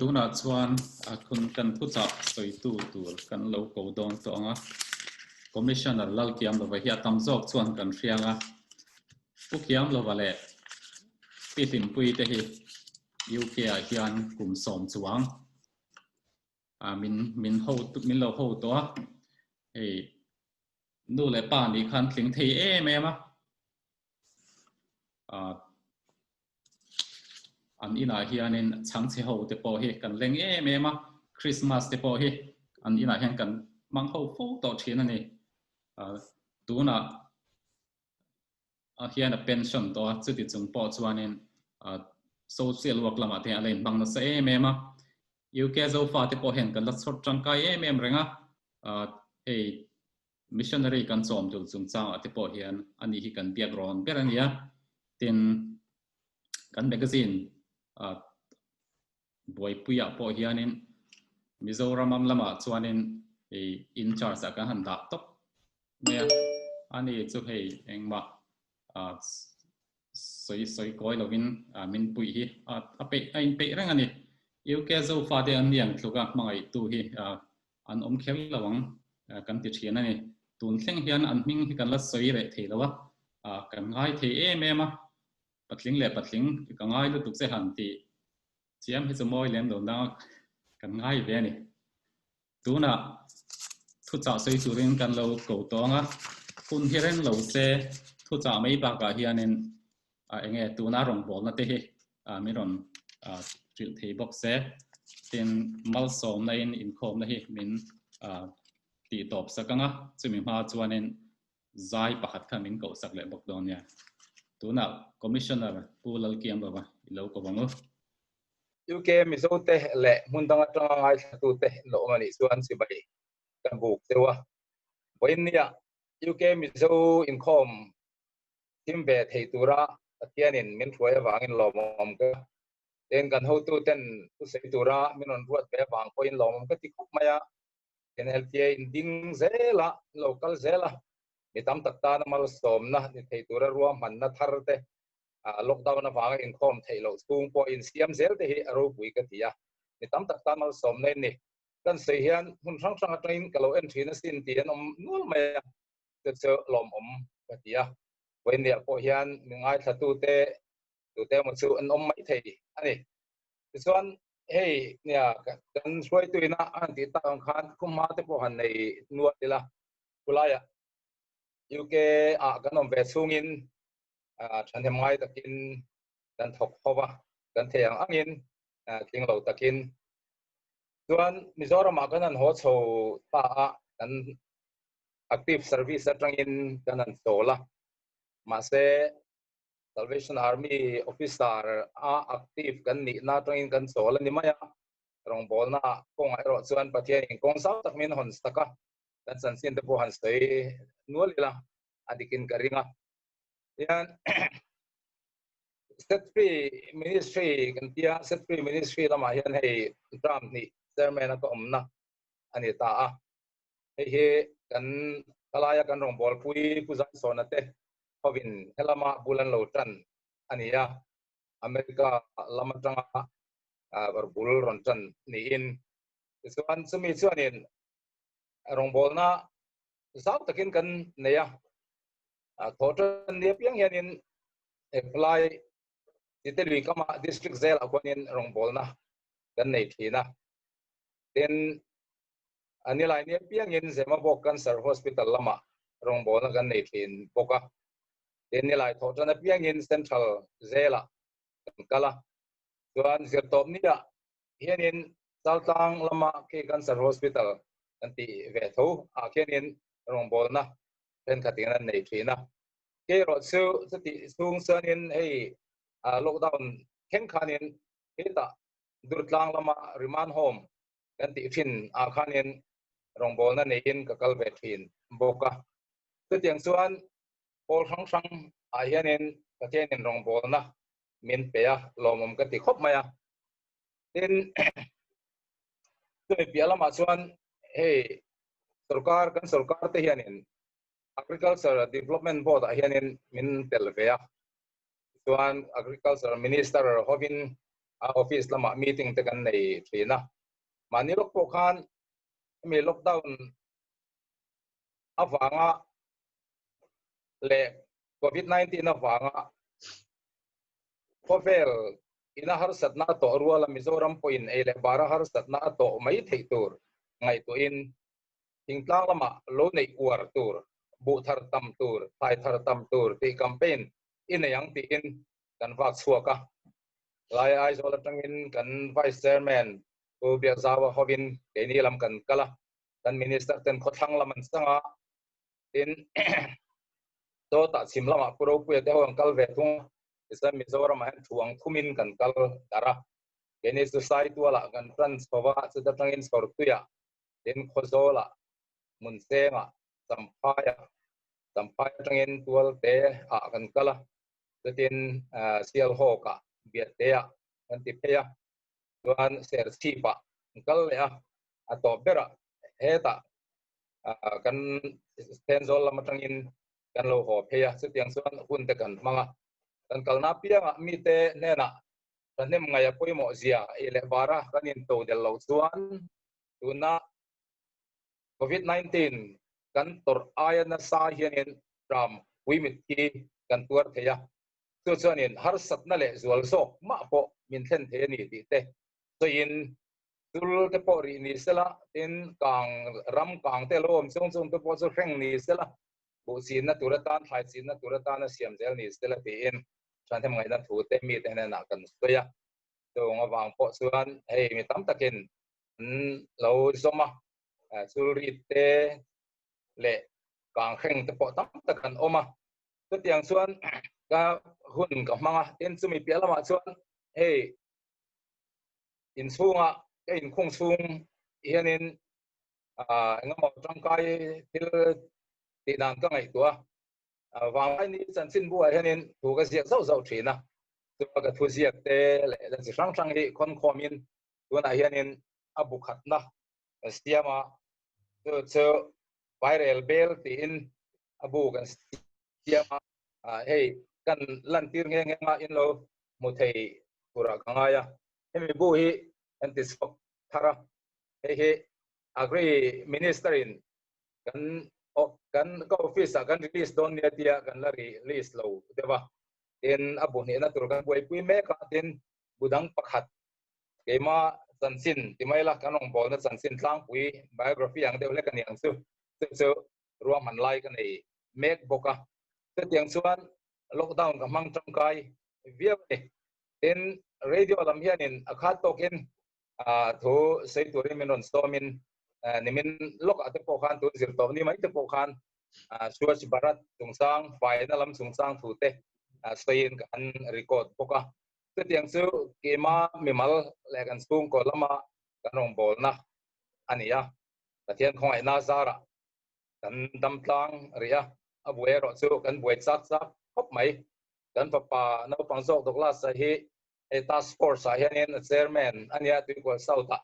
Tunah chuan khun kan thuchah sawitu tur kan lo ko dawn tawh ang a, Commissioner Lalkiamlova hi a tam zawk chuan kan hriang a, Pu Kiamlova leh Pi Hlimpuii te hi UK ah hian kum sawm chuang min min ho min lo ho tawh a, hei nu leh pa nih khan tling thei em em a. An inah hianin chhangchhe ho te pawh hi kan leng em em a, Christmas te pawh hi an inah hian kan hmang ho fo tawh thin a ni. Tunah hian a pension tawh a, chuti chung pawh chuanin social work lamah te hian a la inhmang nasa em em a. UK Zofa te pawh hian kan la chhawr tangkai em em reng a, hei Missionary kan chawm dul chungchangah te pawh hian ani hi kan biak rawn ber a nia. Tin, kan magazine buaipuiah pawh hianin Mizoram am lamah chuanin hei in charge ah kan han dah tawp mai a. Ani chu hei engmah sawi sawi kawi lovin min puih hi a peih a inpeih reng a ni. UK Zofate an niang tluka hmangaihtu hi an awm kher lo ang kan ti thin a ni. Tun thleng hian an hming hi kan la sawi reh thei lo a, kan ngai thei em em a, patling leh patling ka ngai lutuk che han tih chiam hi chu mawi lem lo nang kan ngai ve a ni. Tunah thuchah sawi turin kan lo ko tawng a, hun hi reng lo se thuchah mai bakah hianin eng nge tuna rawngbawlna te hi min rawn hrilh thei bawk se. Tin, malsawmna in inkhawmna hi min tih tawp sak ang a, chumi hma chuanin zai pakhat kha min koh sak leh bawk dawn nia. Tunah Commissioner Pu Lalkiamrova i lo ko vang u. UK Mizote leh hmun dang atanga ngaithlatute lo awm a nih chuan chibai kan buk deuh a. Vawiin nia UK Mizo inkhawm thim ve thei tura Pathianin min hruai avangin lawmawm ka tin kan hotuten thusawi tura min rawn ruat ve avang pawhin lawmawm ka ti khawp mai a. NLTA in ding zela lo kal zela mi tam tak tana malsawmna ni thei tura ruahmanna thar te lockdown avanga inkhawm theih loh chhung pawh insiam zel te hi a ropui ka ti a. Mi tam tak tan malsawmna in ni. Kan sawi hian hmun hrang hrang atangin ka lo en thin asin tih an awm nual mai a. Chu chu lawmawm ka ti a. Vawiinniah pawh hian mi ngaithlatute tute emaw chu an awm mai thei a ni. Tichuan hei nia kan hruaituina a han tih tak ang khan khumhma te pawh han nei nual ila khulaiah UK ah kan awm ve chhungin thahnem ngai takin kan thawk ho va, kan thei ang angin tling lo takin. Chuan Mizoramah kan han haw chho ta a, kan active service atangin kan han chawl a, mahse Salvation Army officer a active kan nihna atangin kan chawl a ni mai a, rawngbawlna kawngah erawh chuan Pathianin kawng zau tak min hawn sak a, kan chanchin te pawh han sawi nual ila a dikin ka ring a. Hian Set Free Ministry kan tia, Set Free Ministry lamah hian hei term hnih chairman a ka awmna a ni ta a. Hei hi kan khalaia kan rawngbawlpui Pu Zaisawna te hovin helama bul an lo tan a ni a. America lam atanga bul rawn tan niin. Tichuan chumi chuanin rawngbawlna zau takin kan nei a. Thaw tan ni apiang hianin apply Titelui kama district zelah khuanin rawngbawlna kan nei thin a. Tin, a nilai ni apiangin Zemabawk Cancer Hospital lamah rawngbawlna kan nei thin bawk a. Tin, nilai thawh tan apiangin Central zelah kan kal a. Chuan zirtawp niah hianin Chaltlang lama khi Cancer Hospital kan tih ve tho ah khianin rawngbawlna thenkhatin an nei thin a. Keierawh chu chutih chhung chuanin hei lockdown thleng khanin hetah Durtlang lama remand home kan tih thin ah khanin rawngbawlna neiin ka kal ve thin bawk a. Chutiang chuan pawl hrang hrang ah hianin Pathianin rawngbawlna min pe a, lawmawm ka ti khawp mai a. Tin, chumi piah lamah chuan hei sorkar kan sorkar te hianin Agriculture Development Board ah hianin min tel ve a. Chuan Agriculture Minister hovin a office lamah meeting te kan nei thin a. Mahni lawk pawh khan hemi lockdown avanga leh Covid-19 avanga khawvel ina harsatna a tawh ruala Mizoram pawhin ei leh bara harsatna a tawh mai theih tur ngaihtuahin thingtlang lamah lo neih uar tur, buh thar tam tur, thlai thar tam tur tih campaign i nei ang tiin kan vak chhuak a. Lai Aizawl atangin kan Vice Chairman Pu Biakzaua hovin keini lam kan kal a, kan Minister ten khawthlang lam an chang a, tin dawtah chhim lamah Pu Ropuia te ho an kal ve thung a, tichuan Mizoramah hian thu ang thumin kan kal darh a. Keini chu Saitualah kan tan chho va, chuta tangin Chhawrtuiah, tin Khawzawlah, Hmunsengah, Champhaiah, Champhai atangin Tualte ah kan kal a, chutin Sialhawkah, Biateah kan ti phei a, chuan Serchhipah kan kal leh a, a tawp berah hetah kan Thenzawl lam atangin kan lo haw phei a, chutiang chuan hun te kan hmang a. Kan kalna apiangah mite hnenah thahnem ngaih a pawimawh zia ei leh bara kan into del loh chuan tuna Covid-19 kan tawrh aia nasa hianin ram puimit hi kan tuar thei a, chu chuanin harsatna leh zual zawk mah pawh min thlen thei a ni tih te sawiin chul te pawh rih ni sela, tin kang ram kang te lo awm chung chung te pawh chu hreng ni sela, buh chinna tur atan, thlai chinna tur atana siam zel ni sela tiin thahnem ngaihna thu te mite hnenah kan sawi a. Chung avang pawh chuan hei mi tam takin an lo zawm a, chulrit te leh kanghreng te pawh tam tak an awm a. Chutiang chuan ka hun ka hmang a, tin chumi piah lamah chuan hei inchhunga ka inkhung chhung hianin engemaw tangkai thil tih dan ka ngaihtuah a. Vanglai ni chanchin buah hianin thu ka ziak zauh zauh thin a, chuan ka thu ziak te leh dan chi hrang hrang hi khawn khawmin tunah hianin a bu khatna kan siam a, chu chu viral bel tiin a bu kan siam a, hei kan lantir nghe nghe nga in lo hmu thei turah ka ngai a, hemi bu hi kan ti chhuak thar a, hei hi Agri Minister in kan kan ka office ah kan release dawn nia tia kan la release lo deuh a, tin a bu hnihna tur kan buaipui mek a, tin bu dang pakhat keima chanchin ti mai la kan rawngbawlna chanchin tlangpui biography ang deuh hlek a ni ang chu, chu chu ruahman lai ka nei mek bawk a, chutiang chuan lockdown ka hmang tangkai viau a ni. Tin radio lam hianin a khat tawkin thu sawi turin min rawn sawmin nimin lawkah te pawh khan tun zir tawp ni mai te pawh khan Swachh Bharat chungchang faina lam chungchang thu te sawiin kan record bawk a. Chutiang chu keima mimal leh kan chhungkaw lama kan rawngbawlna a ni a. Pathian khawngaihna zarah kan dam tlang rih a, a buai erawh chu kan buai chak chak khawp mai. Kan fapa naupang zawk Douglas-a hi hei task force-ah hianin a chairman a nia, Tuikual South-ah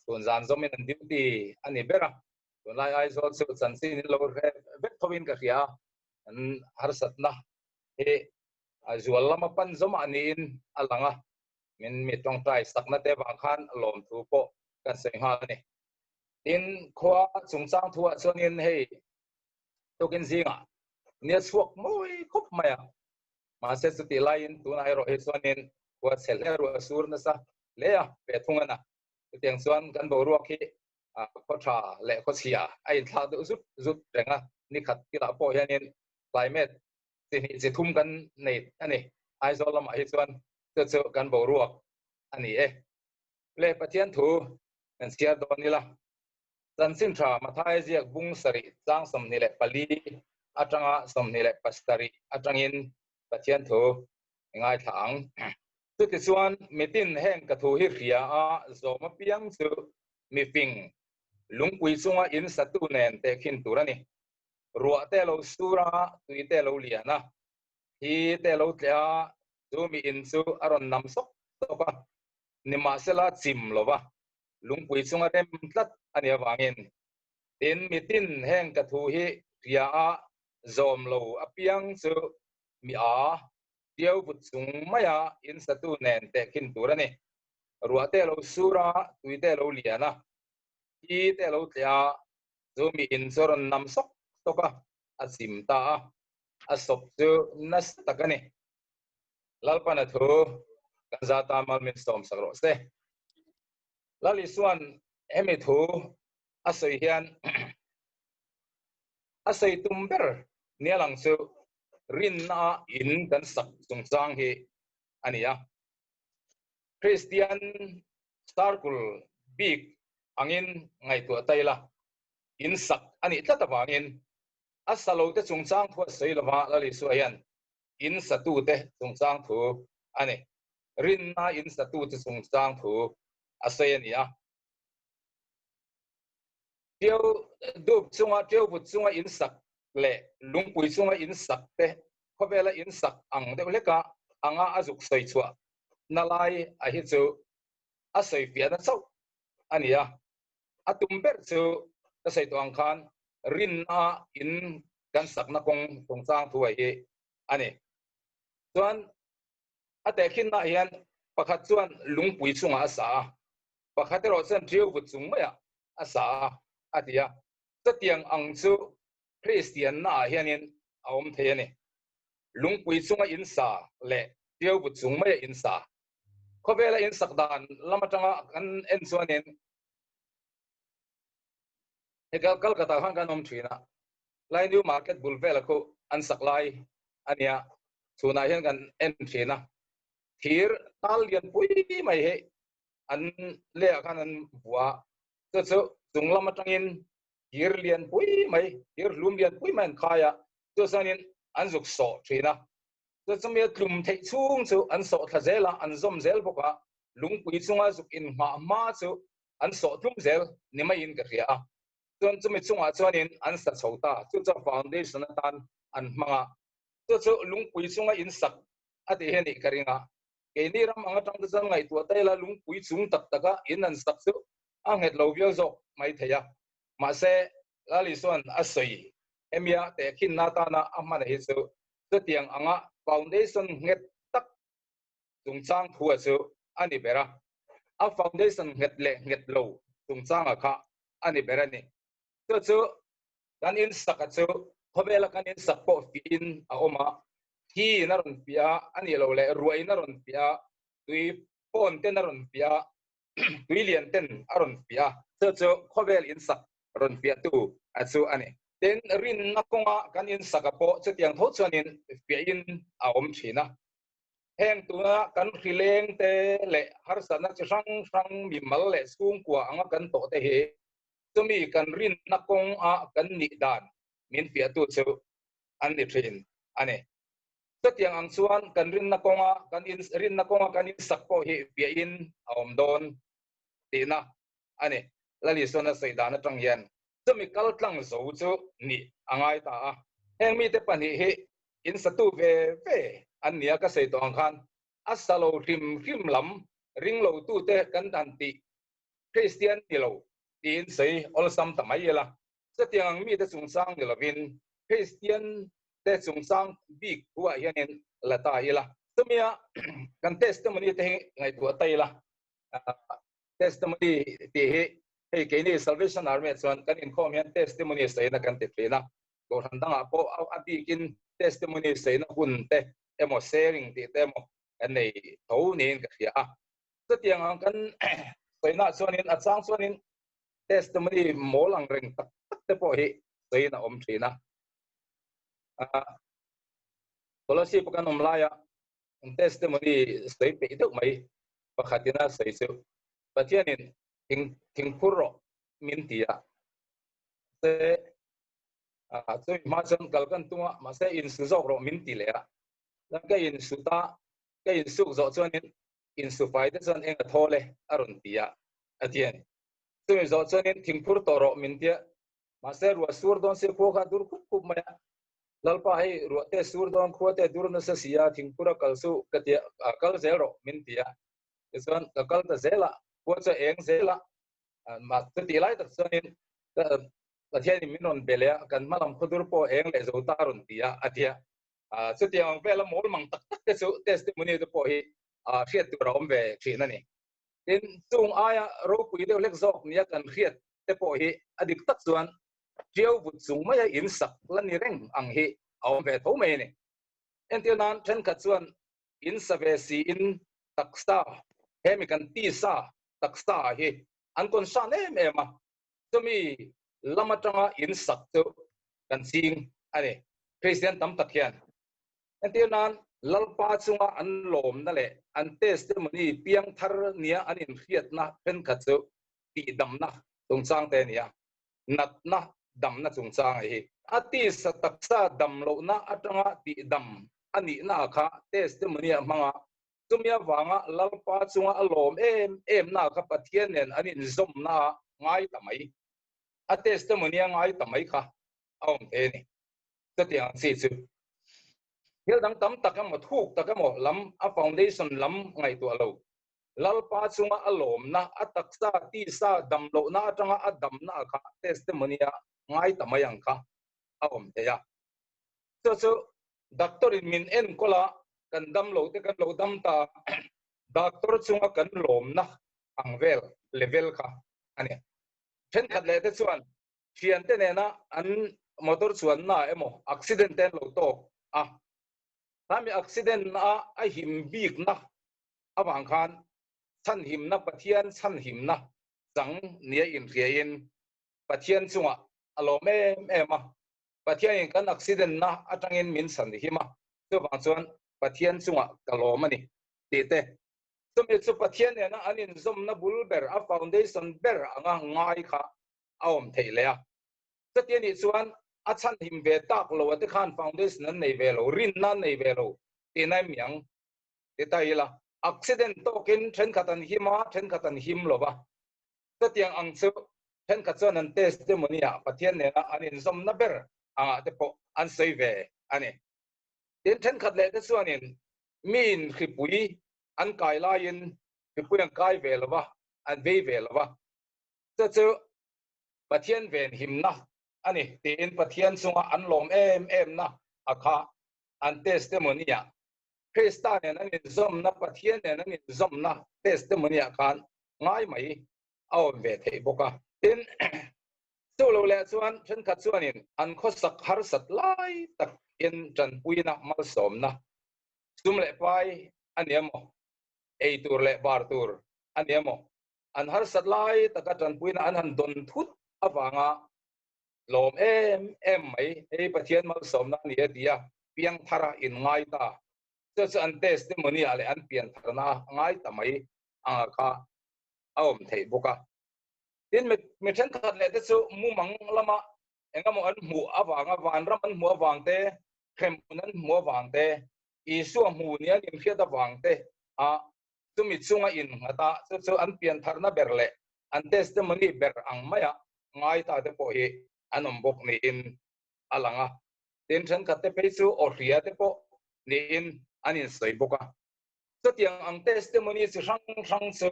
chhun zan zawmin an duty a ni ber a. Tunlai Aizawl chu chanchin in lo hre vek thovin ka hria a, an harsatna hi a zual lama pan zawmah niin a lang a, min mi tawngtai sakna te vang khan lawmthu pawh kan sawi nghal a ni. Tin, khua chungchang thuah chuanin hei tukin zingah nia chhuak mawi khawp mai a, mahse chutih laiin tunah erawh hi chuanin khua chhe hle ruah sur nasa hle a ve thung a na. Chutiang chuan kan boruak hi khaw tha leh khaw chhia a inthlak deuh zut zut reng a, nikhat thilah pawh hianin climate chi hnih chi thum kan nei a ni. Aizawl lamah hi chuan chu chu kan boruak a ni e. Le Pathian thu kan chhiar dawn ila. Chanchin tha Mathaia ziak bung sarih chang 24 atanga 27 atangin Pathian thu i ngaithla ang. Chutichuan mitin heng ka thu hi hria a zawm apiang chu mifing lungpui chunga in satu nen tehkhin tur a ni. Ruah te lo sur a, tui te lo lian a, thi te lo tleh a, chu mi in chu a rawn nam sawk sawk a, nimahsela chim lo va, lungpui chunga rem tlat a nih avangin. Tin, mitin heng ka thu hi hria a, zawm lo apiang chu mi a. Tiau vut chung maia in satu nen tehkhin tur a ni. Ruah te lo sur a, tui te lo lian a, thi te lo tleh a, chu mi in chu a rawn nam sawk sawk a, a chim ta a, a sawp chu nasa tak a ni. Lalpana thu kan zata mal min sawmsak rawh se. Lal Isua'n hemi thu a sawi hian a sawi tum ber nia lang chu rinna in kan sak chungchang hi a ni a. Kristian circle bik angin ngaihtuah ta ila, in sak a nih tlat avangin a sa lote chungchang thu a sawi lova Lal Isua hian in satute chungchang thu a ni. Rinna in satute chungchang thu a sawi a ni a. Ṭiau dup chunga, ṭiau vut chunga in sak leh lungpui chunga in sak te khawvela in sak ang deuh hleka anga a zuk sawi chhuah na lai a hi chu a sawi fiahna chauh a ni a. A tum ber chu ka sawi tawh ang khan rinna in kan sakna kawng chungchang thuai hi a ni. Chuan a tehkhinnaah hian pakhat chuan lungpui chungah a sa a, pakhat erawh chuan ṭiau vut chung maiah a sa a, a ti a. Chutiang ang chu Kristiannaah hianin a awm thei a ni. Lungpui chunga in sa leh ṭiau vut chung maia in sa. Khawvela in sak dan lam atanga kan en chuanin Hei Kolkata khan kan awm thin a, lai New Market bul vela khu an sak lai a nia, chhunah hian kan en thin a, thir tal lian pui mai hi an lehah khan an vua a, chu chu chung lam atangin thir lian pui mai, thir hlum lian pui mai an khai a, chu chuanin an zuk sawh thin a, chu chumi a tlum theih chhung chu an sawh thla zel a, an zawm zel bawk a, lungpui chunga zuk inhmah hma chu an sawh tlum zel ni maiin ka hria a, chuan chumi chungah chuanin an sa chho ta, chu chu foundation atan an hmang a, chu chu lungpui chunga in sak a tih hi a nih ka ring a, keini ram ang atang te chuan ngaihtuah ta ila lungpui chung tak taka in an sak chu a nghet lo viau zawk mai thei a, mahse Lal Isua'n a sawi hemia tehkhinna atana a hman hi chu chutiang anga foundation nghet tak chungchang thua chu a ni ber a, a foundation nghet leh nghet lo chungchanga kha a ni ber a ni. Chu chu kan insaka chu khawvela kan insak pawh fiin a awm a, thiin a rawn fiah a, a nih loh leh ruahin a rawn fiah a, tui fawn ten a rawn fiah a, tui lian ten a rawn fiah a, chu chu khawvel insak rawn fiahtu a chu a ni. Tin, rinna kawnga kan insaka pawh chutiang tho chuanin fiahin a awm thin a. Heng tuna kan hrileng te leh harsatna chi hrang hrang mimal leh chhungkua anga kan tawh te hi chumi kan rinna kawnga kan nih dan min fiahtu chu an ni thin a ni. Chutiang ang chuan kan rinna kawnga kan in rinna kawnga kan insak pawh hi fiahin a awm dawn tihna a ni. Lal Isuan a sawi dan atang hian chumi kal tlang zo chu nih a ngai ta a. Heng mite pahnih hi in satu ve ve an nia ka sawi tawh ang khan a sa lo hrim hrim lam ring lo tute kan han tih Kristian ni lo tiin sawi awlsam ta mai ila. Chutiang ang mite chungchang ni lovin Kristian te chungchang bik thuah hianin la ta ila. Chumia kan testimony te hi ngaihtuah ta ila. Testimony tih hi hei keini Salvation Army ah chuan kan inkhawm hian testimony saina kan ti thin a, Kohhran dangah pawh a bikin testimony saina hun te emaw sharing tih te emaw kan nei tho niin ka hria a. Chutiang ang kan sawinaah chuanin a chang chuanin testimony mawl ang reng tak tak te pawh hi sawiin a awm thin a. Scholarship kan awm laia An testimony sawi peih deuh mai pakhatin a sawi chu Pathianin thing thingphur rawh min ti a se chumi hma chuan kal kan tum a mahse insu zawk rawh min ti leh a chuan ka insu ta ka insuk zawh chuanin insu fai te chuan eng a thawl e a rawn ti a a ti a ni chumi zawh chuanin thingphur tawh rawh min ti a Mahse ruah sur dawn se khua kha dur khup khup mai a, Lalpa hei ruah te sur dawn khua te dur nasa si a, thingphur a kal su ka ti a, kal zel rawh min ti a. Tichuan ka kal ta zel a, khua chu a eng zel a, mah chutih lai tak chuanin Pathianin min rawn be leh a, kan hma lam khaw dur pawh eng leh zo ta rawn ti a, a ti a. Chutiang ang vela mawl mang tak tak te chu testimony te pawh hi hriat tur a awm ve thin a ni. Tin, chung aia ropui deuh hlek zawk nia kan hriat te pawh hi a dik tak chuan ṭiau vut chung maia in sak la ni reng ang hi a awm ve tho mai a ni. Entir nan thenkhat chuan in sa ve siin taksa, hemi kan tisa taksa hi an concern em em a, chumi lam atanga in sak chu kan ching a ni. Kristian tam tak hian entir nan Lalpa chunga an lawmna leh an testimony piang thar nia an inhriatna thenkhat chu tihdamna chungchang te a ni a, natna damna chungchang a hi. A tisa taksa dam lohna atanga tihdam a nihna kha testimony a hmang a, Chumi avanga Lalpa chunga a lawm em em na kha Pathian nen an inzawmna a ngai ta mai. A testimony a ngai ta mai kha a awm thei a ni. Chutiang ang chi chu thil dang tam tak emaw thuk tak emaw lam a foundation lam ngaihtuah lo. Lalpa chunga a lawmna, a taksa, tisa, damlohna atanga a damna kha testimony a ngai ta mai ang kha a awm thei a. Chu chu doctor in min enkawl a, kan dam lo te kan lo dam ta, doctor chunga kan lawmna ang vel level kha a ni. Thenkhat leh te chuan thiante nena an motor chuanna emaw accident te an lo tawk a, khami accident na a him bikna avang khan chhanhimna Pathian chhanhimna chang nia inhriain Pathian chungah a lawm em em a. Pathianin kan accident na atangin min chhan him a, chuvang chuan Pathian chungah ka lawm a ni tih te. Chumi chu Pathian nena an inzawmna bul ber, a foundation ber anga ngai kha a awm theih leh a. Chuti anih chuan a chhan him ve tak lo a te khan foundation an nei ve lo, rinna an nei ve lo tihna em miang ti ta ila. Accident tawkin thenkhat an him a, thenkhat an him lo va. Chutiang ang chu thenkhat chuan an testimony ah Pathian nena an inzawmna ber angah te pawh an sawi ve a ni. Tin, thenkhat leh te chuanin miin hripui an kai laiin hripui an kai ve lo va, an vei ve lo va. Chu chu Pathian venhimna a ni tiin Pathian chunga an lawm em emna a kha an testimony ah Krista nen an inzawmna, Pathian nen an inzawmna testimony ah khan ngai mai a awm ve theih bawk a. Tin, chu lo leh chuan thenkhat chuanin an khawsak harsat lai takin tanpuina, malsawmna, sum leh pai a ni emaw, ei tur leh bar tur a ni emaw, an harsat lai taka tanpuina an han dawn thut avanga lawm em em mai, hei Pathian malsawmna a ni a ti a, piangthara inngai ta. Chu chu an testimony ah leh an piantharna a ngai ta mai anga kha a awm theih bawk a. Tin, mi thenkhat leh te chu mumang lama engemaw an hmuh avanga vanram an hmuh avang te, hremhmun an hmuh avang te, Isua hmu nia an inhriat avang te a chumi chunga innghat a, chu chu an piantharna ber leh an testimony ber ang maia ngai ta te pawh hi an awm bawk niin a lang a. Tin, thenkhat te phei chu aw hria te pawh niin an insawi bawk a. Chutiang ang testimony chi hrang hrang chu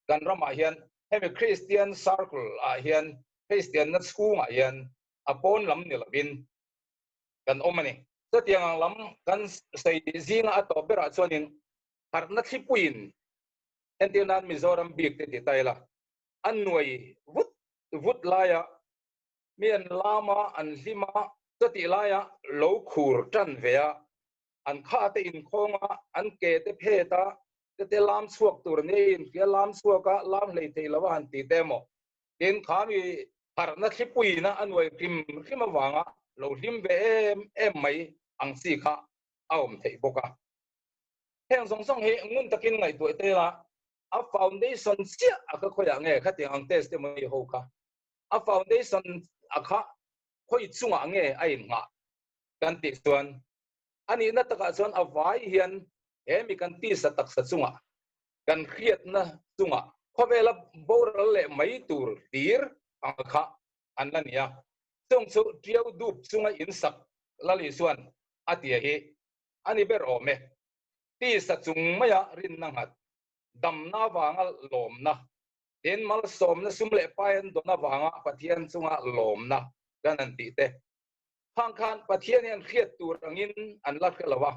kan ramah hian hemi Kristian circle ah hian, Kristianna chhungah hian a pawn lam ni lovin kan awm a ni. Chutiang ang lam kan sawi zinga a tawp berah chuanin harhna thlipuiin entir nan Mizoram bik te ti ta ila, a nuai vut vut laia mi an lam a, an hlim a, chutih laia lo khur tan ve a, an kha te inkhawng a, an ke te phet a, te te lam chhuak tur nia inhria lam chhuak a, lam hlei thei lo a han ti te maw? Tin, kha mi harhna thlipuiina a nuai hrim hrim avanga lo hlim ve em em mai ang chi kha a awm theih bawk a. Heng zawng zawng hi ngun takin ngaihtuah te ila, a foundation chiah a kha khawiah nge khatiang ang testimony ho kha a foundation a kha khawi chungah nge a innghah kan tih chuan a nihna takah chuan a vai hian he mi kan tisa taksa chungah kan hriatna chungah khawvela boral leh mai tur hlir ang kha an la ni a. Chung chu Tiau dup chunga insak Lali chuan a tia hi a ni ber awm e. Tisa chung maia rinna nghat, damna avanga lawmna, tin malsawmna sum leh pai an dawn avanga Pathian chunga lawmna kan han tih te. Khang khan Pathian hian hriat tur angin an la hre lo a,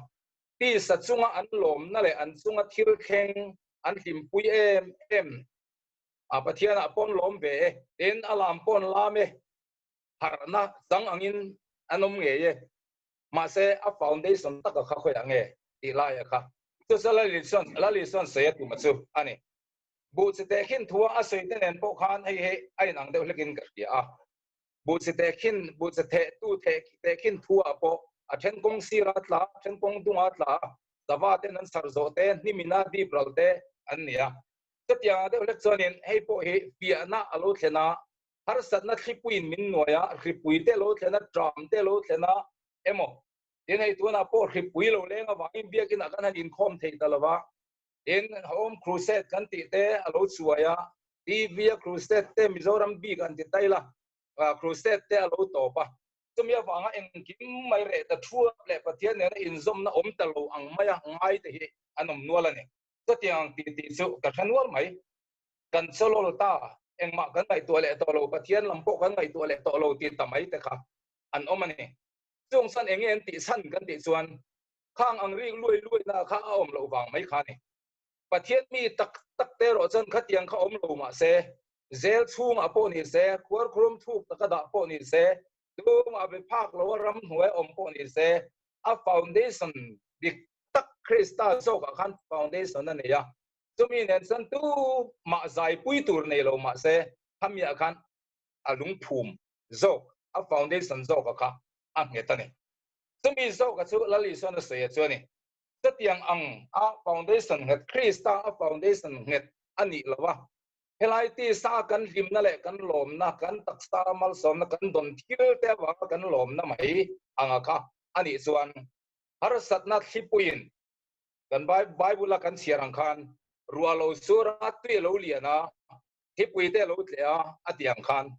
tisa chunga an lawmna leh an chunga thil thleng an hlimpui em em a, Pathianah pawn lawm ve e, tin a lam pawn lam e, harhna chang angin an awm ngei e, mahse a foundation taka kha khawiah nge tih laia kha chu chu Lalisua sawi a tum a chu a ni. Buh chi teh khin thua a sawi te nen pawh khan hei hi a inang deuh hlekin ka hria a. Buh chi teh khin, buh chi theh tu theh teh khin thua pawh a then kawng sira tla, a then kawng dunga tla, sava ten an sar zawh te, hnimina dip ral te an ni a. Chutiang deuh hlek chuanin hei pawh hi fiahna a lo thlen a, harsatna thlipuiin min nuai a, hripui te lo thlen a, tram te lo thlen a, emaw tin hei tunah pawh hripui lo leng avangin biakinah kan han inkhawm thei ta lo va, tin Home Crusade kan tih te a lo chuai a, TV a Crusade te Mizoram bik an ti tail a, Crusade te a lo tawp a, chumi avanga engkim mai reh ta thuap leh Pathian nena inzawmna awm ta lo ang maia ngai te hi an awm nual a ni. Chutiang tih tih chu ka hre nual mai. Kan chawlawl ta, engmah kan ngaihtuah leh tawh lo, Pathian lam pawh kan ngaihtuah leh tawh lo tih ta mai te kha an awm a ni. Chung san enge an tih chhan kan tih chuan khang ang rik luai luai na kha a awm loh vang mai kha a ni. Pathian mi tak tak te erawh chuan khatiang kha awm lo mah se, zel chhungah pawh ni se, khuarkhurum thuk taka dah pawh ni se, tumah be phak loa ramhnuai awm pawh ni se, a foundation dik tak Krista zawkah khan foundation a nei a, chumi nen chuan tumah zaipui tur nei lo mah se, khamiah khan a lungphum zawk, a foundation zawka kha a nghet a ni. Chumi zawka chu Lal Isuan a sawi a chu a ni. Chutiang ang a foundation nghet, Krista a foundation nghet a nih lo a, helai tisa kan hlimna leh kan lawmna, kan taksa malsawmna, kan dawn thil te avanga kan lawmna mai anga kha a nih chuan harsatna thlipuiin kan Bible a kan chhiar ang khan ruah lo sur a, tui a lo lian a, thipui te a lo tleh a, a ti ang khan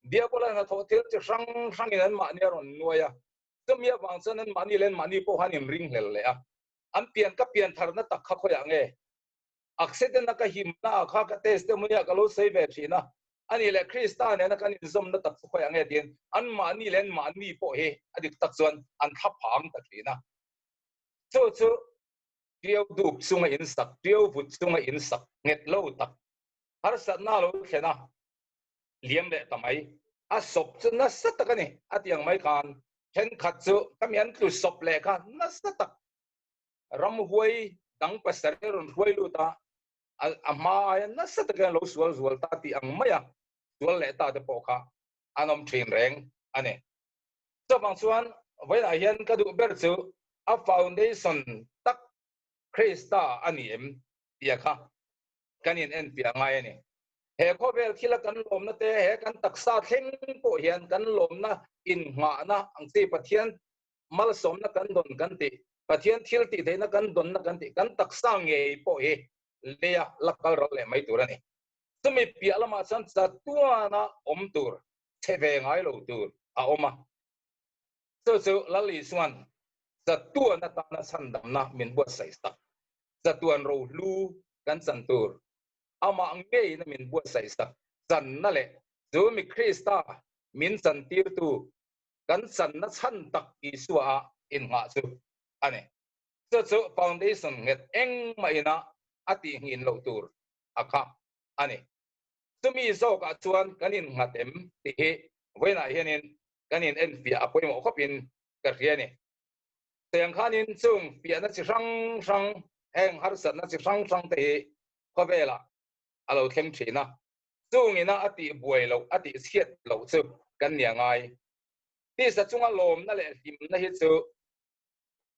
Diabola hnathawh thil chi hrang hrangin anmahni a rawn nuai a, chumi avang chuan anmahni leh anmahni pawh khan inringhlel leh a, an pian ka pian tharna tak kha khawiah nge? Accident a ka himna ah kha ka testimony ah ka lo sawi ve thin a, ani leh Krista nena kan inzawmna tak chu khawiah nge tiin anmahni leh anmahni pawh hi a dik tak chuan an thla phang ta thin a. Chu chu ṭiau dup chunga insak, ṭiau vut chunga insak nghet lo tak harsatna a lo thlen a, liam leh ta mai. A sawp chu nasa tak a ni, a ti ang mai khan thenkhat chu khami an tlu sawp leh kha nasa tak ramhuai dang pasarih a rawn hruai lut a, a hma aia nasa takin a lo sual zual ta tih ang maia sual leh ta te pawh kha an awm thin reng a ni. Chuvang chuan vawiinah hian ka duh ber chu a foundation tak Krista a ni em tia kha kan in enfiah ngai a ni. He khawvel thila kan lawmna te, he kan taksa thleng pawh hian kan lawmna innghahna ang chi Pathian malsawmna kan dawn kan tih, Pathian thil tih theihna kan dawnna kan tih, kan taksa ngei pawh hi leia la kal ral leh mai tur a ni. Chumi piah lamah chuan chatuana awm tur, chhe ve ngai lo tur a awm a. Chu chu Lal Isuan chatuan atana chhandamna min buatsaih sak, chatuan rohlu kan chan tur, amah ngeina min buatsaih sak channa leh chu mi Krista min chantirtu kan channa chhan tak Isua a innghah chu a ni. Chu chu foundation nghet engmah ina a tihnghin loh tur a kha a ni. Chumi zawkah chuan kan innghat em tih hi vawiinah hianin kan in enfiah a pawimawh khawpin ka hria a ni. Cheng khanin chung fiahna chi hrang hrang heng harsatna chi hrang hrang te hi khawvelah a lo thleng thin a, chungina a tih buai loh a tih chhiat loh chu kan nia ngai. Tisa chunga lawmna leh hlimna hi chu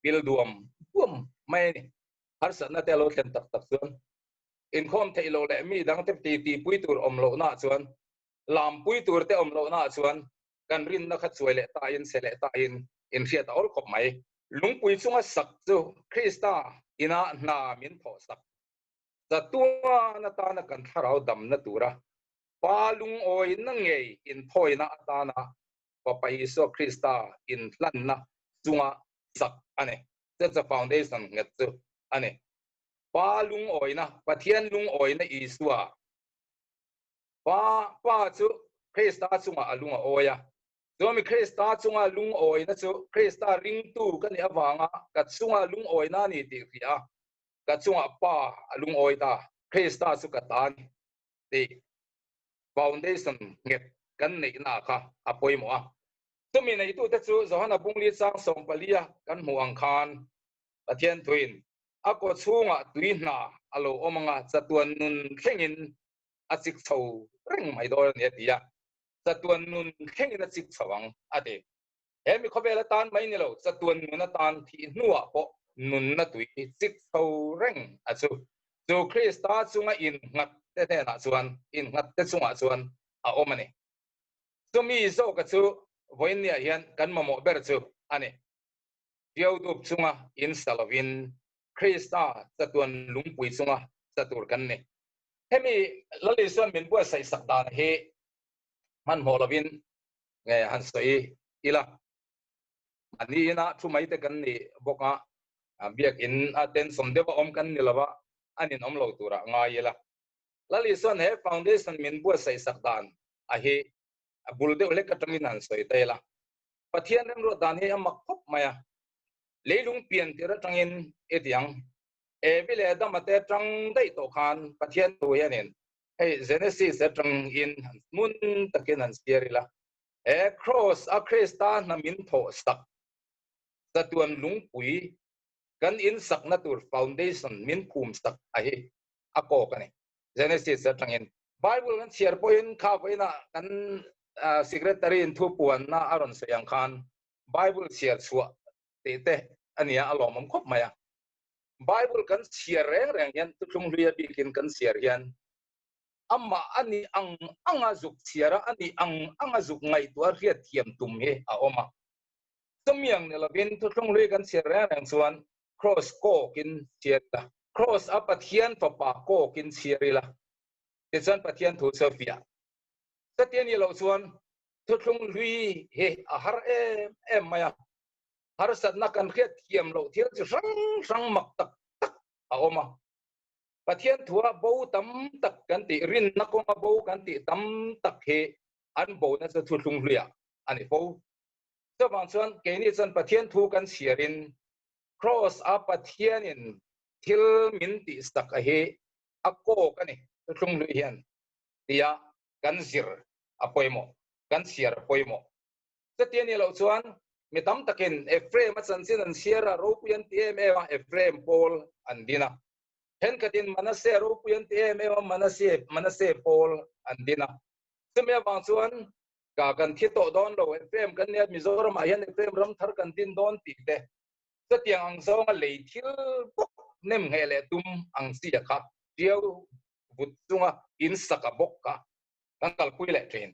pil duam duam mai a ni. Harsatna te a lo thlen tak tak chuan inkhawm theih loh leh mi dangte ti tihpui tur awm lohnaah chuan lampui tur te awm lohnaah chuan kan rinna kha chuai leh tain che leh tain inhriat a awl khawp mai. Lungpui chunga sak chu Krista ina hna min thawh sak. Chatuan atana kan thlarau damna tura Pa lungawina ngei inthawina atana Fapa Isua Krista inhlanna chunga sak a ni. Chu chu foundation nghet chu a ni. Pa lungawina, Pathian lungawina Isua. Pa, Pa chu Krista chungah a lung a awi a. Chuami Krista chunga lungawina chu Krista ringtu ka nih avanga ka chunga lungawina a ni tih hria a, ka chungah Pa a lungawi ta, Krista chu ka ta a ni tih foundation nghet kan neihna kha a pawimawh a. Chumi neitute chu Johana Bungli chang sawmpalia kan hmuh ang khan Pathian thuin a kaw chhungah tui hna a lo awm anga chatuan nun thlengin a chik chho reng mai dawn a ni a ti a. Chatuan nun thlengin a chik chho ang a ti. He mi khawvel atan mai ni lo, chatuan nun atan thih hnuah pawh nunna tui chik chho reng a chu. Chu Krista chunga innghat te hnenah chuan, innghat te chungah chuan a awm a ni. Chumi zawka chu vawiinniah hian kan mamawh ber chu a ni. Ṭiaudup chunga in sa lovin Krista chatuan lungpui chunga sa tur kan ni. Hemi Lal Isuan min buatsaih sak dan hi hmanhmawh lovin nge han sawi ila. Mahni ina thu mai te kan ni bawk a, biakin a tension deuh a awm kan ni lova, a ninawm lo turah ngai ila. Lal Isuan he foundation min buatsaih sak dan a hi a bul deuh hlek atangin han sawi ta ila. Pathian remruat dan hi a mak khawp mai a, leilung pian tir atangin i ti ang. Evi leh Adama te atang daih tawh khan Pathian thu hianin hei Genesis atangin han hmun takin han siar ila, he Kraws a Krista hna min thawh sak chatuan lungpui kan insakna tur foundation min phum sak a hi a kawk a ni. Genesis atangin Bible kan chhiar pawhin kha vawiinah kan secretary in thu puanna a rawn sawi ang khan Bible chhiar chhuah tih te a nia a lawmawm khawp mai a. Bible kan chhiar reng reng hian thuthlung hlui a bikin kan chhiar hian amah a nih ang anga zuk chhiar a, a nih ang anga zuk ngaihtuah hriat thiam tum hi a awm a. Chumi ang ni lovin thuthlung hlui kan chhiar reng reng chuan Kraws kawkin chhiar ila, Kraws a Pathian Fapa kawkin chhiar ila, tichuan Pathian thu chu a fiah. Chuti a nih loh chuan thuthlung hlui hi a har em em mai a, harsatna kan hriat thiam loh thil chi hrang hrang mak tak tak a awm a. Pathian thua bo tam tak kan tih, rinna kawnga bo kan tih tam tak hi an bona chu thuthlung hluiah a ni fo. Chuvang chuan keini chuan Pathian thu kan chhiarin Kraws a Pathianin thil min tihsak a hi a kawk a ni, thuthlung hlui hian tia kan zir a pawimawh, kan chhiar a pawimawh. Chuti a nih loh chuan mi tam takin Ephraim a chanchin an chhiar a, ropui an ti em em a, Ephraim pawl an din a. Thenkhatin Manasseh ropui an ti em em a, Manasseh, Manasseh pawl an din a. Chumi avang chuan Ka kan thi tawh dawn lo, Ephraim kan nia, Mizoramah hian Ephraim ram thar kan din dawn tih te, chutiang ang zawnga lei thil bawk nem ngheh leh tum ang chi a kha ṭiau vut chunga in sak a bawk kha kan kalpui leh ṭhin.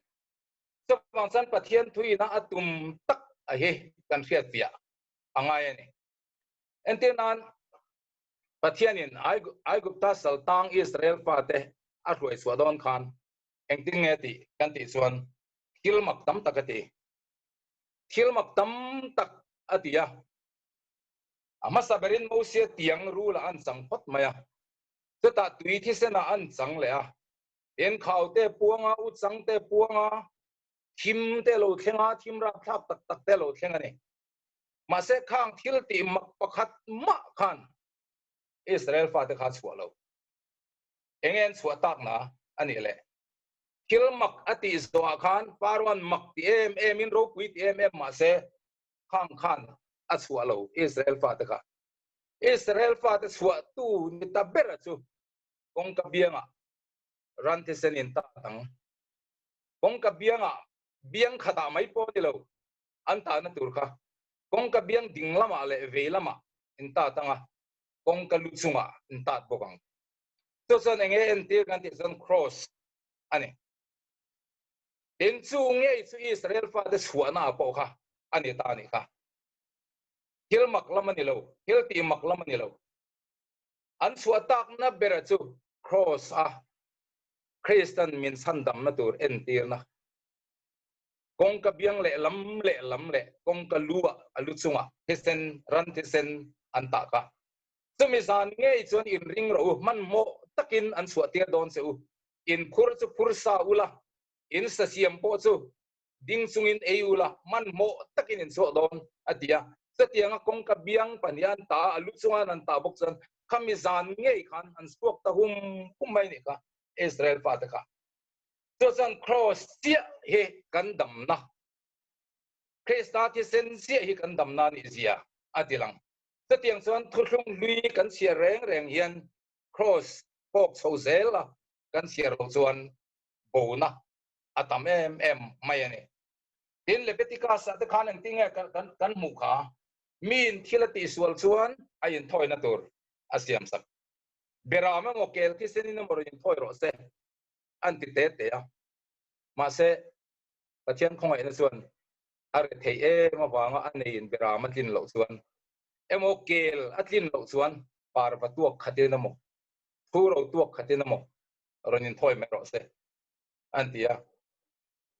Chuvang chuan Pathian thuina a tum tak a hi kan hriatfiah a ngai a ni. Entir nan Pathianin Aigupta saltang Israel fate a hruai chhuah dawn khan Engtin nge tih kan tih chuan thil mak tam tak a ti. Thil mak tam tak a ti a. A hmasa berin Mosia tiang rulah an chang phawt mai a. Chutah tui thisenah an chang leh a. Tin khau te puang a, u chang te puang a, thim te lo thleng a, thim rapthlak tak tak te lo thleng a ni. Mahse khang thil tih mak pakhat mah khan Israel fate kha a chhuah lo. Enge an chhuah tak na a nih le? Thil mak a tih zawhah khan Pharaoh-a'n mak ti em emin ropui ti em em mah se khang khan a chhuah lo Israel fate kha. Israel fate chhuahtu ni ta bera chu kawngka biangah ran thisen in tat ang. Kawngka biangah biang khatah mai pawh ni lo an tahna tur kha kawngka biang ding lamah leh vei lamah in tat ang a, kawngka lu chungah in tat bawk ang. Chu chuan enge entir kan tih chuan cross a ni. Tin chu ngei chu Israel fate chhuahna ah pawh kha a ni ta a nih kha. Thil mak lam a ni lo, thil tih mak lam a ni lo. An chhuah takna bera chu cross a Kristan min chhandamna tur entirna. Kawngka biang leh lam leh lam leh kawngka lu ah a lu chungah thisen, ran thisen an tah kha. Chumi zan ngei chuan in ring rawh u, hmanhmawh takin an chhuah tir dawn che u. In phur chu phur sa ula, in sa siam pawh chu ding chungin ei ula, hmanhmawh takin in chhuah dawn, a ti a. Chutianga kawngka biang pahnih an ta a, a lu chunga an ta bawk chuan khami zan ngei khan an chhuak ta hum hum mai nih kha Israel fate kha. Chu chuan Kraws chiah hi kan damna, Krista thisen chiah hi kan damna nih zia a ti lang. Chutiang chuan thuthlung hlui kan chhiar reng reng hian Kraws pawk chho zel a kan chhiar loh chuan bona a tam em em mai a ni. Tin, Leviticus-ah te khan engtin nge kan hmuh kha? Miin thil a tihsual chuan a inthawina tur a siamsak. Beram emaw kel thisenin emaw rawn inthawi rawh se an ti te te a. Mahse, Pathian khawngaihna chuan a re theih em avanga a neiin beram a tlin loh chuan emaw kel a tlin loh chuan parva tuak khatin emaw thuro tuak khatin emaw rawn inthawi mai rawh se an ti a.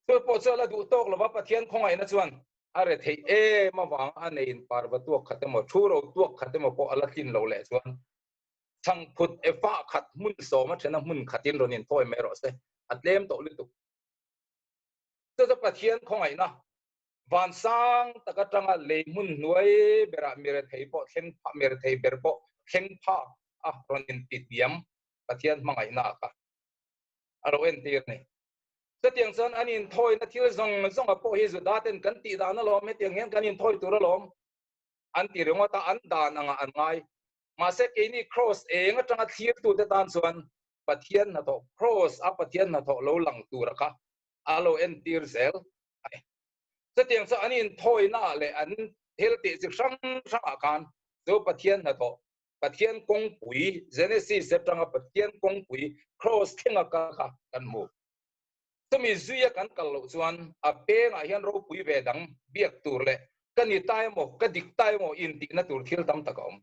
Chu pawh chu a la duh tawk lova Pathian khawngaihna chuan a re theih em avanga a neiin parva tuak khat emaw thuro tuak khat emaw pawh a la tlin loh leh chuan chhangphut efa khat hmun sawm a thena hmun khatin rawn inthawi mai rawh se a tlem tawh lutuk. Chu chu Pathian khawngaihna vansang tak atanga lei hmun hnuai berah mi rethei pawh thleng phah, mi rethei ber pawh thleng phak a rawn intihtiam Pathian hmangaihna kha a lo entir a ni. Chutiang chuan an inthawina thil zawng zawnga pawh hi Juda ten kan tih dan alawm, hetiang hian kan inthawi tur alawm an ti ringawt a, an dan angah an ngai. Mahse keini Kraws eng atanga thlirtute tan chuan Pathian hnathawh, Kraws a Pathian hnathawh lo lang tura kha a lo entir zel a ni. Chutiang chu an inthawina leh an thil tih chi hrang hrangah khan chu Pathian hnathawh, Pathian kawngpui, Genesis atanga Pathian kawngpui Kraws thlenga kal kha kan hmu. Chumi zuia kan kal loh chuan a pengah hian ropui ve dang biak tur leh ka ni ta emaw, ka dik ta emaw intihna tur thil tam tak a awm.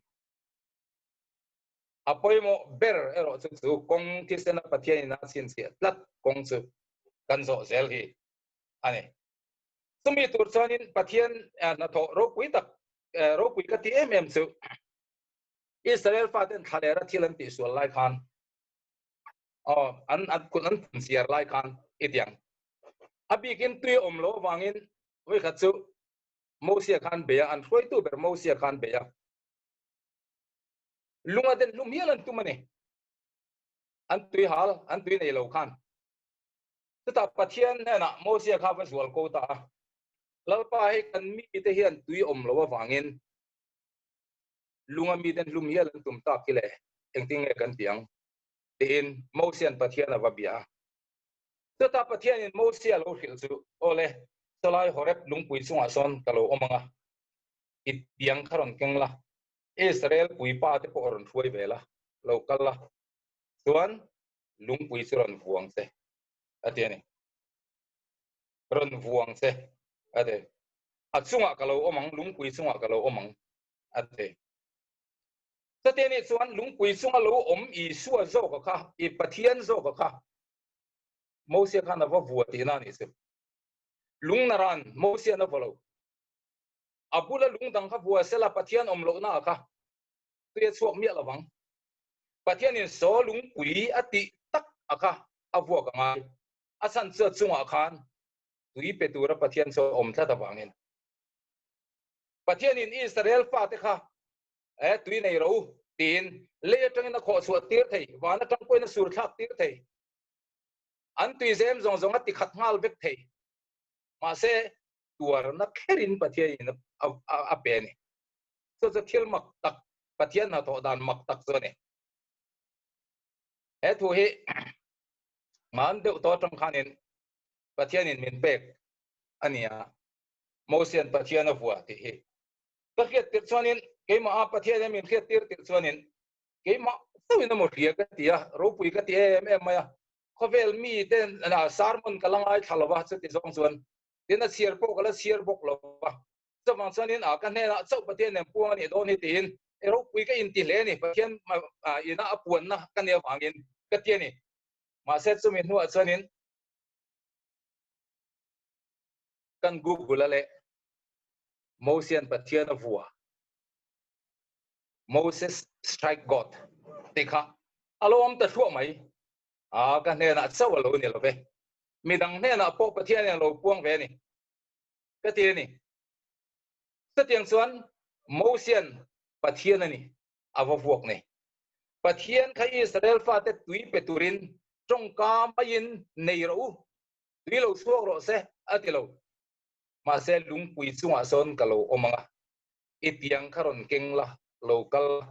A pawimawh ber erawh chu chu kawng thisena Pathianin a chhinchhiah tlat kawng chu kan zawh zel hi a ni. Chumi tur chuanin Pathian hnathawh ropui tak, ropui ka ti em em chu Israel faten thlalera thil an tihsual lai khan aw an an kut an phun siar lai khan i tiang a bikin tui awm lo avangin vawikhat chu Mosia khan bei a, an hruaitu ber Mosia khan bei a. Lunga den hlum hial an tum a ni. An tui hal, an tui nei lo khan. Chutah Pathian hnenah Mosia kha va zual ko ta a. Lalpa hei kan mite hian tui awm lo avangin lunga miten hlum hial an tum tak hi le, engtin nge kan ti ang? tiin Mosia'n Pathian a va bia a. Chutah Pathianin Mosia lo hrilh chu, Aw le, sawlai Horeb lungpui chungah sawn ka lo awm ang a, i tiang kha rawn keng la, Israel puipa te pawh rawn hruai ve la, lo kal la, chuan lungpui chu rawn vuang che, a ti a ni. Rawn vuang che, a ti. A chungah ka lo awm ang, lungpui chungah ka lo awm ang, a ti. Chutih anih chuan lungpui chunga lo awm Isua zawka kha, i Pathian zawka kha Mosia khan a va vua tihna a nih chu. Lung naran Mosian a vaw lo. A bula lung dang kha vua sela Pathian awm lohna ah kha tui a chhuak miah lovang. Pathianin saw lungpui a tih tak a kha a vuak a ngai. A chhan chu a chungah khan tui pe tura Pathian chu a awm tlat avangin. Pathianin Israel fate kha e tui nei ro tiin lei atangin a khawh chhuah tir thei, van atang pawhin a sur thlak tir thei. An tui zem zawng zawng a ti khat nghal vek thei. Mahse tuarna kherin Pathianin a pe a ni. Chu chu thil mak tak, Pathian hnathawh dan mak tak chu a ni. He thu hi man deuh tawh atang khanin Pathianin min pek a ni a. Mosian Pathian a vua tih hi ka hriat tirh chuanin keimah a Pathian hian min hriat tir tirh chuanin keimah chauhin emaw hria ka ti a, ropui ka ti em em mai a. Khawvel mi te sermon ka la ngaithla lo va, chuti zawng chuan tin a chhiar pawh ka la chhiar bawk lo va. Chuvang chuanin a ka hnenah chauh Pathian nen puang a nih dawn hi tiin ropui ka inti hle a ni, Pathian ina a puanna ka nih avangin ka ti a ni. Mahse chumi hnuah chuanin Kan Google a leh Mosian Pathian a vua, Moses strike God, tih kha a lo awm ta thluah mai. A, ka hnenah chauh a lo ni lo ve. Midang hnenah pawh Pathian in a lo puang ve a ni. Ka ti a ni. Chutiang chuan Mosian Pathian a ni a va vuak nei. Pathian kha Israel fate tui pe turin tawngka maiin nei rawh u, tui lo chhuak rawh se a ti lo. Mahse lungpui chungah sawn ka lo awm ang a, i tiang kha rawn keng la, lo kal la,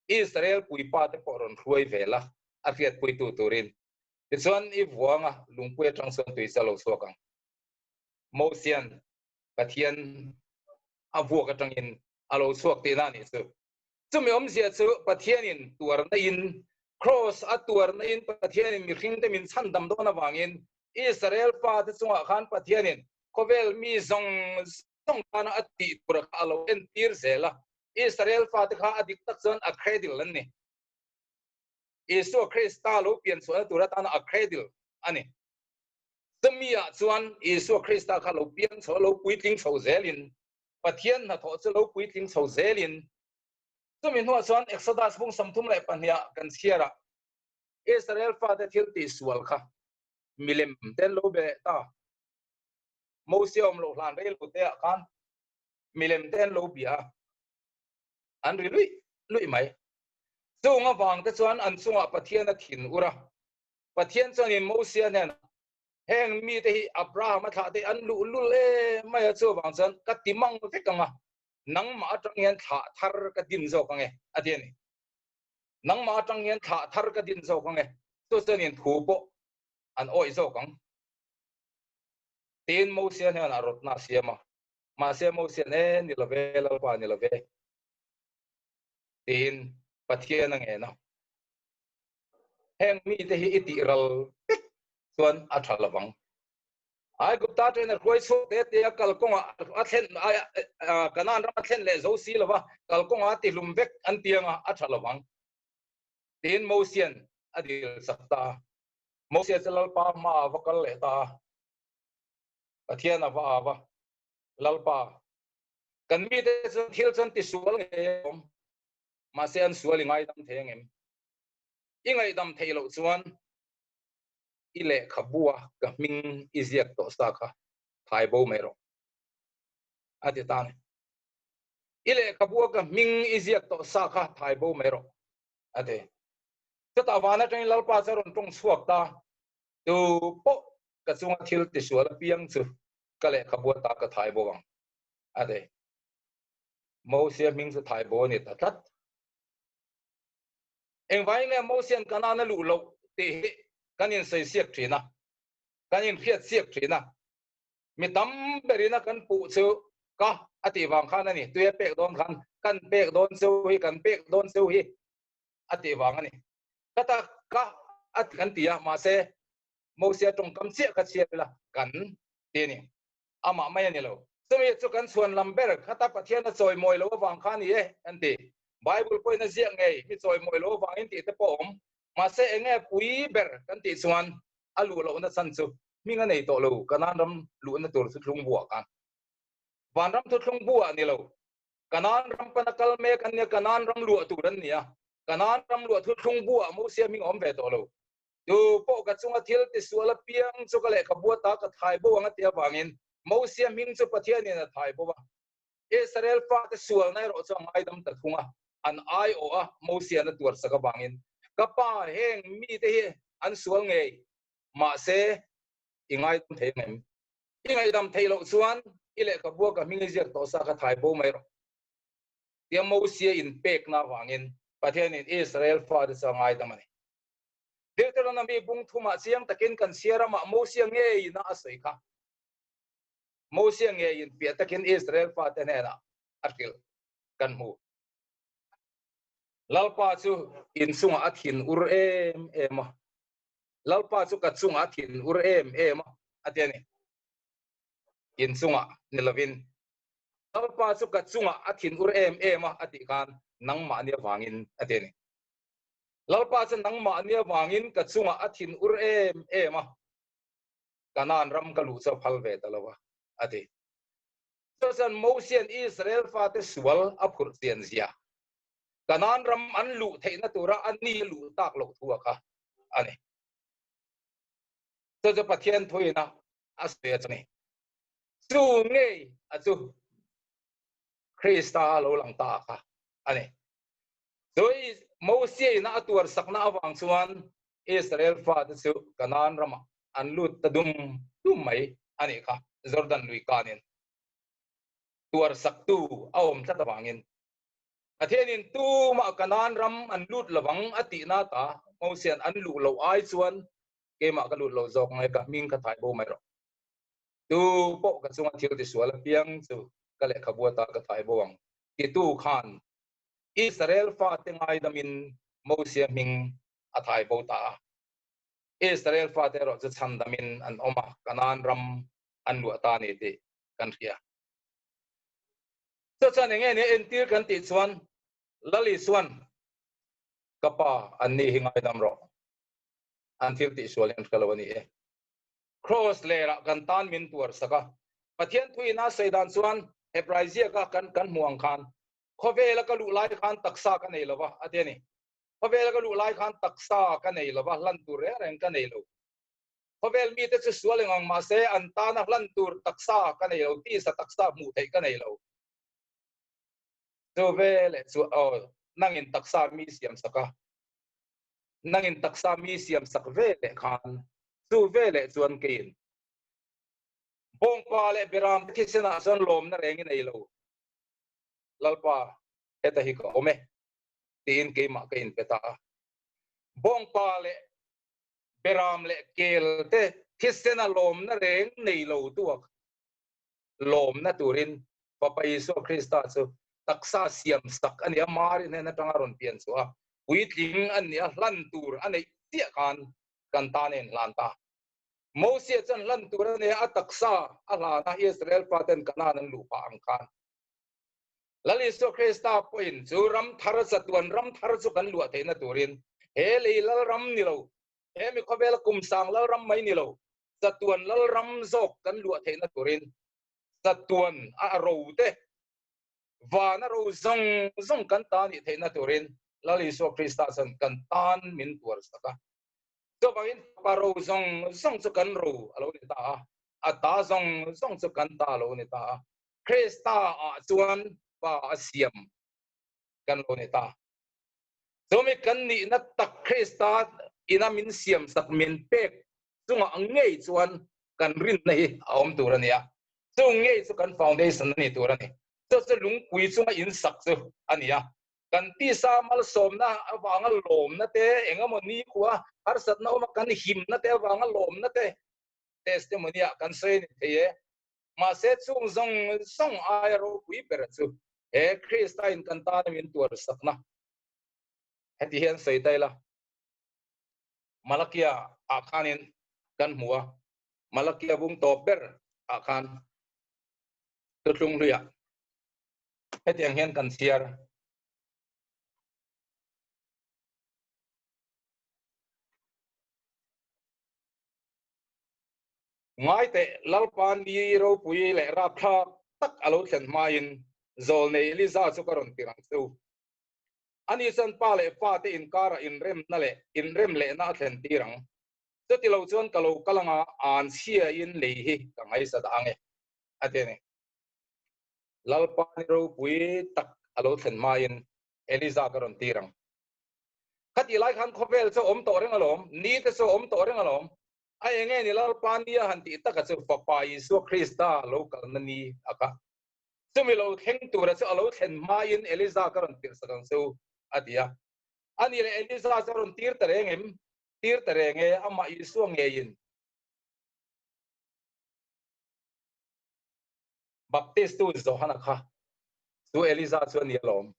Israel puipa te pawh rawn hruai ve la a hriatpuitu turin. Tichuan i vuang a, lungpui atang chuan tui chu a lo chhuak ang. Mosian Pathian a vuak atangin a lo chhuak tihna a nih chu. Chumi awmzia chu Pathianin tuarna in, Kraws a tuarna in Pathianin mihringte min chhandam dawn avangin Israel fate chungah khan Pathianin khawvel mi zawng zawng tana a tih tur kha a lo entir zel a. Israel fate kha a dik tak chuan a cradle an ni. Isua Krista lo pian chhuahna tur atana a cradle a ni. Chumi ah chuan Isua Krista kha lo piang chho, lo puitling chho zelin, Pathian hnathawh chu lo puitling chho zelin, chumi hnuah chuan Exodus bung 32 ah kan chhiar a, Israel fate thil tihsual kha milem te an lo be leh ta. Mosia awm loh hlan rei lo te ah khan milem te an lo bia a, an ri luih luih mai. Chung avang te chuan an chungah Pathian a thin ur a, Pathian chuanin Mosia hnenah, Heng mite hi Abraham-a thlahte an luh lul em mai a, chuvang chuan ka ti mang vek ang a, nangmah atang hian thlah thar ka din zawk ang e, a ti a ni. Nangmah atang hian thlah thar ka din zawk ang e, chu chuanin thu pawh an awih zawk ang. Tiin Mosia hnenah rawtna a siam a, mahse Mosia'n, E, ni lo ve, Lalpa, ni lo ve, tiin Pathian a ngen a. Heng mite hi i tih ral vek chuan a tha lovang. Aigupta atangin a hruai chhuak te te a kalkawngah a thlen Kanaan ram a thlen leh zo si lova kalkawngah a tihlum vek an ti anga a tha lovang. Tiin Mosian a dil chak ta a. Mosia chu Lalpa hmaah a va kal leh ta a. Pathian a va au a, Lalpa, kan mite chuan thil chuan tisual ngei a awm. Mahse an sual i ngaidam thei angem? I ngaihdam theih loh chuan i lehkhabua ka hming i ziak tawh sa kha thai bo mai rawh, a ti ta a ni. I lehkhabua ka hming i ziak tawh sa kha thai bo mai rawh, a ti. Chutah van atangin Lalpa chu a rawn tawng chhuak ta, Tu pawh ka chunga thil tisual apiang chu ka lehkhabua ta ka thai bo ang, a ti. Mosia hming chu thai bo a ni ta tlat. Engvangin nge Mosia'n Kanaan a luh loh tih hi kan insawi siak thin a, kan inhriat siak thin a. Mi tam berin a kan puh chu ka a tih vang khan a ni. Tui a pek dawn khan kan pek dawn cheu hi, kan pek dawn cheu hi a tih vang a ni. Ka ta ka a ti kan ti a, mahse Mosia tawngkam chiah kha chhiar ila kan ti a ni. Amah mai a ni lo. Chumi chu kan chhuan lam ber khata Pathian a chawimawi lo avang kha a ni e, an ti. Bible pawhin a ziak ngei, mi chawimawi lo avangin tih te pawh a awm. Mahse eng nge pui ber kan tih chuan a luh lohna chhan chu hming a nei tawh lo, Kanaan ram luhna tur thuthlung buah khan. Vanram thuthlung buah a ni lo. Kanaan ram pana kal mek an nia, Kanaan ram luah tur an ni a. Kanaan ram luah thuthlung buah Mosia hming a awm ve tawh lo. Tu pawh ka chunga thil tisual apiang chu ka lehkhabu ata ka thai bo ang a ti avangin Mosia hming chu Pathianin a thai bo a. Israel fate sualna erawh chu a ngaidam ta thung a, an aiawh a Mosia'n a tuarsak avangin, Ka pa, heng mite hi an sual ngei, mahse i ngaidam thei ang em? I ngaihdam theih loh chuan i lehkhabua ka hming i ziak tawh sa ka thai bo mai rawh. Tia Mosia inpekna avangin Pathianin Israel fate chu a ngaidam a ni. Deuteronomy bung thumah chiang takin kan chhiar amah Mosia ngeiin a sawi kha. Mosia ngeiin piah takin Israel fate hnenah a hrilh kan hmu. Lalpa chu in chungah a thin ur em em a. Lalpa chu ka chungah a thin ur em em a, a ti a ni. In chungah ni lovin. Lalpa chu ka chungah a thin ur em em a, a tih khan nangmahni avangin a ti a ni. Lalpa chu nangmahni avangin ka chungah a thin ur em em a, Kanaan ram ka luh chu a phal ve ta lo a, a ti. Chuan Mosia'n Israel fate sual a phurh chian zia, Kanaan ram an luh theihna tura a ni a luh tak loh thu a kha a ni. Chu chu Pathian thuina a sawi a chu ni. Chu ngei a chu Krista a lo lang ta kha a ni. Chui Mosia ina a tuar sakna avang chuan Israel fate chu Kanaan ramah an lut ta dum dum mai a nih kha, Jordan lui kanin tuar saktu a awm tlat avangin. Pathianin tumah Kanaan ram an lut lovang a tihna ta Mosia'n an luh loh ai chuan keimah ka lut lo zawk nge ka hming ka thai bo mai rawh. Tu pawh ka chunga thil tisual apiang chu ka lehkhabu ata ka thai bo ang titu khan Israel fate ngaidamin Mosia hming a thai bo ta a. Israel fate erawh chu chhandamin an awm a, Kanaan ram an luah ta a ni tih kan hria. Chu chuan enge nia entir kan tih chuan Lal Isuan ka pa an ni hi ngaidam rawh, an thil tihsual hi an hre lo a ni e. Kraws lerah kan tan min tuar sak a, Pathian thuin a sawi dan chuan Hebrai ziaka kan kan hmuh ang khan khawvela ka luh lai khan taksa ka nei lova a ti a ni. Khawvela ka luh lai khan taksa ka nei lova, hlan tur reng reng ka nei lo. Khawvel mite chu sual eng ang mahse an tana hlan tur taksa ka nei lo, tisa taksa hmuh theih ka nei lo. Chu veleh chu aw nangin taksa mi siam sak a, nangin taksa mi siam sak veleh khan chu veleh chuan keiin bawngpa leh beram te thisenah chuan lawmna reng i nei lo, Lalpa heta hi ka awm e tiin keimah ka inpe ta a. Bawngpa leh Beram leh kel te thisena lawmna reng nei lo tuak lawmna turin Fapa Isua Krista chu taksa siam sak a ni a, Mari hnen atanga rawn pian chhuah a, puitling a ni a, hlan tur a neih chiah khan kan tan a inhlan ta. Mosia chuan hlan tur a nei a, a taksa a hlan a, Israel faten Kanaan an luh phah ang khan. Lal Isua Krista pawhin chu ram thar chatuan ram thar chu kan luah theihna turin he lei lal ram ni lo, he mi khawvela kum sang lal ram mai ni lo, chatuan lal ram zawk kan luah theihna turin chatuan a ro te, vana ro zawng zawng kan ta nih theihna turin Lal Isua Krista chuan kan tan min tuar sak a. Chuvangin Fapa ro zawng zawng chu kan ro a lo ni ta a, a ta zawng zawng chu kan ta a lo ni ta a. Krista ah chuan Pa a siam kan lo ni ta. Chumi kan nihna tak Krista ina min siam sak min pek chungah ngei chuan kan rinna hi a awm tur a ni a. Chung ngei chu kan foundation a ni tur a ni. Chu chu lungpui chunga in sak chu a ni a. Kan tisa malsawmna avanga lawmna te, engemaw nikhua harsatna awma kan himna te avanga lawmna te testimony ah kan sawi a ni thei e. Mahse chung zawng zawng aia ropui ber chu he Krista in kan tana min tuar sakna heti hian sawi ta ila, Malakia ah khanin kan hmu a, Malakia bung tawp ber ah khan thuthlung hluiah hetiang hian kan chhiar. Ngai teh, Lalpa ni ropui leh rapthlak tak a lo thlen hmain zawlnei Eliza chu ka rawn tir ang chu. Ani chuan pa leh fate inkarah inremna leh inrem lehna a thlen tir ang. Chuti lo chuan ka lo kal anga an chhiain lei hi ka ngaisa dah ang e, a ti a ni. Lalpa ni ropui tak a lo thlen hmain Eliza ka rawn tir ang. Khatih lai khan khawvel chu a awm tawh reng alawm, ni te chu a awm tawh reng alawm. A enge ni Lalpa ni a han tih taka chu Fapa Isua Krista lo kalna ni a kha. Chumi lo thleng tura chu a lo thlen hmain Eliza ka rawn tirh sak ang chu, a ti a. Ani leh Eliza chu a rawn tir ta reng em? Tir ta reng e, amah Isua ngeiin. Baptistu Johana kha chu Eliza chu a ni alawm,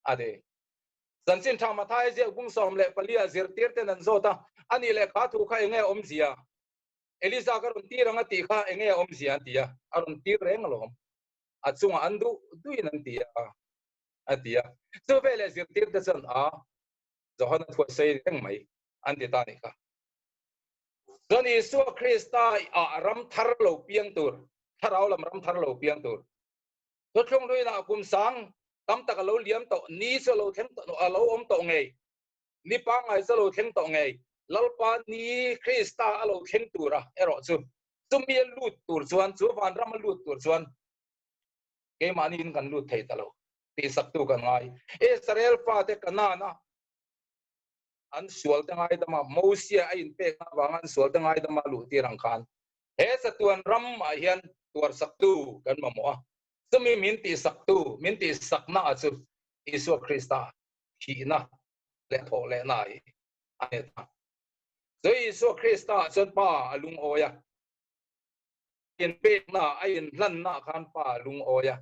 a ti. Chanchin tha Mathai ziak bung 14 ah zirtir ten an zawt a, a nih leh kha thu kha enge a awmzia? Eliza ka rawn tir ang a tih kha enge a awmzia an ti a, a rawn tir reng alawm. A chungah an duh duhin an ti a, a ti a. Chu veleh zirtir te chuan a, Johana thu a sawi reng mai an ti ta a nih kha. Chuan Isua Krista ah ram thar lo piang tur, thlarau lam ram thar lo piang tur, Thuthlung hluinah kum sang tam tak a lo liam tawh, ni chu a lo thleng tawh, a lo awm tawh ngei, ni pangngai chu a lo thleng tawh ngei, Lalpa ni Krista a lo thleng tura erawh chu. Chumi a lut tur chuan, chu vanram a lut tur chuan keimahniin kan lut thei ta lo tihsaktu kan ngai. Israel fate Kanaan-a an sualte ngaidama Mosia a inpekna avanga an sualte ngaidama luh tir ang khan he chatuan ram ah hian tuarsaktu kan mamawh a, chumi min tihsaktu, min tihsakna ah chu Isua Krista thihna leh thawh lehna hi a ni ta. Chu Isua Krista ah chuan Pa a lungawi a, inpekna a inhlanna ah khan Pa a lungawi a,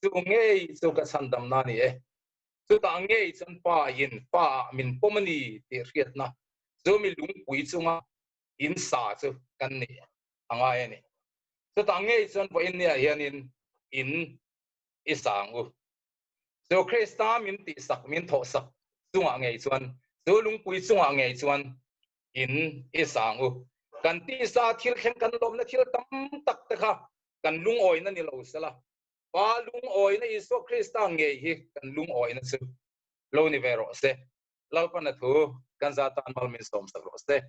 chu ngei chu ka chhandamna a ni e. Chutah ngei chuan Pa in Pa ah min pawm a ni tih hriatna chu mi lungpui chunga in sa chu kan ni a ngai a ni. Chutah ngei chuan vawiin niah hianin in i sa ang u. Chu Krista min tihsak, min thawhsak chungah ngei chuan, chu lungpui chungah ngei chuan in i sa ang u. Kan tisa thil thleng kan lawmna thil tam tak te kha kan lungawina ni lo sela, Pa lungawina Isua Krista ngei hi kan lungawina chu lo ni ve rawh se. Lalpana thu kan za tan mal min sawmsak rawh se.